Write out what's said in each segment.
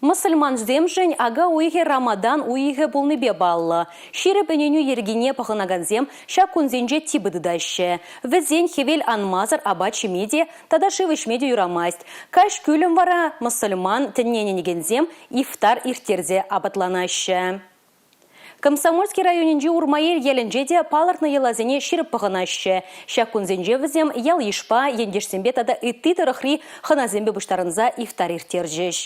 Мӑсӑльмансемшӗн ака уйӑхӗ Рамадан уйӑхӗ пулнипе паллӑ. Ҫирӗп ӗненӳ йӗркине пӑхӑнакансем ҫак кунсенче типӗ тытаҫҫӗ. Вӗсен хӗвел анмасӑр апат ҫиме те тата шыв ӗҫме те юрамасть. Каҫ кӳлӗм вара мӑсӑльман тӗнне ӗненекенсем ифтар ирттерсе апатланаҫҫӗ. Комсомольски районӗнчи Урмаел ялӗнче те палӑртнӑ йӑласене ҫирӗп пӑхӑнаҫҫӗ. Ҫак кунсенче вӗсем ял-йышпа, ентешсемпе тата ытти тӑрӑхри хӑнасемпе пуҫтарӑнса ифтар ирттерчӗҫ.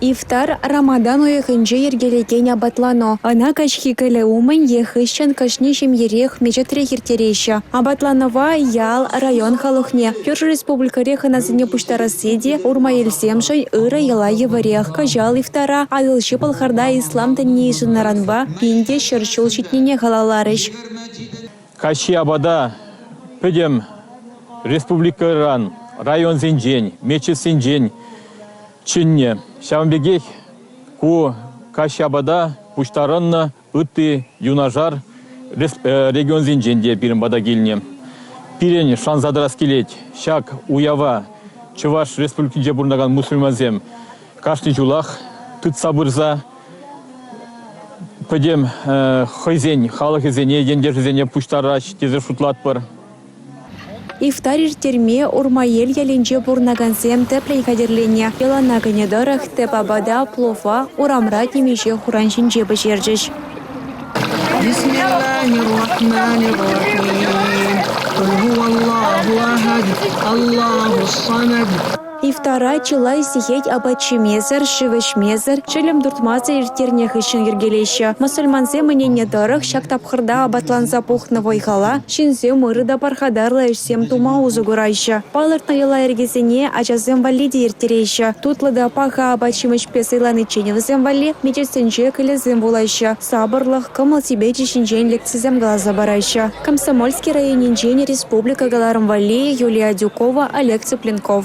Ифтар – Рамадан уйӑхӗнче йӗркелекен апатлану. Ӑна каҫхи кӗлӗ умӗн е хыҫҫӑн кашни ҫемьерех мечетрех ирттереҫҫӗ. Апатланӑва ял, район халӑхне, кӳршӗ республикӑри хӑнасене пуҫтарасси те урмаелсемшӗн ырӑ йӑла евӗрех. Кӑҫал ифтара Атӑлҫи Пӑлхарта ислам тӗнне йышӑннӑранпа 1100 ҫул ҫитнине халалларӗҫ. Каҫхи апата пӗтӗм республикӑран, районсенчен, мечетсенчен чӗннӗ. Ҫавӑн пекех ку каҫхи апата пуҫтарӑннӑ Ытти юнашар регионсенчен те пирӗн пата килнӗ. Пирӗн шанса тӑрас килет, ҫак уява Чӑваш Республикинче пурӑнакан мусульмансем кашни ҫулах тытса пырса пӗтӗм хӑйсен халӑхӗсене, ентешӗсене пуҫтараҫ тесе шутлатпӑр. Ифтар ирттерме Урмаел ялӗнче пурӑнакансем тӗплӗн хатӗрленнӗ. Йӑлана кӗнӗ тӑрӑх, тӗп апата, плова, урамра темиҫе хуран ҫинче пӗҫерчӗҫ. Ифтара чылай сехет апат ҫимесӗр, шыв ӗҫмесӗр, чӗлӗм туртмасӑр ирттернӗ хыҫҫӑн йӗркелеҫҫӗ. Мӑсӑльмансем ӗненнӗ тӑрӑх, ҫак тапхӑрта апатланса пухнӑ вӑй-хала ҫынсем ырӑ та пархатарлӑ ӗҫсем тума усӑ кураҫҫӗ. Палӑртнӑ йӑла-йӗркесене ачасем валли те ирттереҫҫӗ. Тутлӑ та паха апат-ҫимӗҫпе сӑйланиччен вӗсем валли мечетсенче кӗлӗсем вулаҫҫӗ, сапӑрлӑх, кӑмӑл-сипечӗ ҫинчен лекцисем каласа параҫҫӗ. Комсомольски районӗнчен республика кӑларӑм валли Юлия Адюкова, Олег Цыпленков.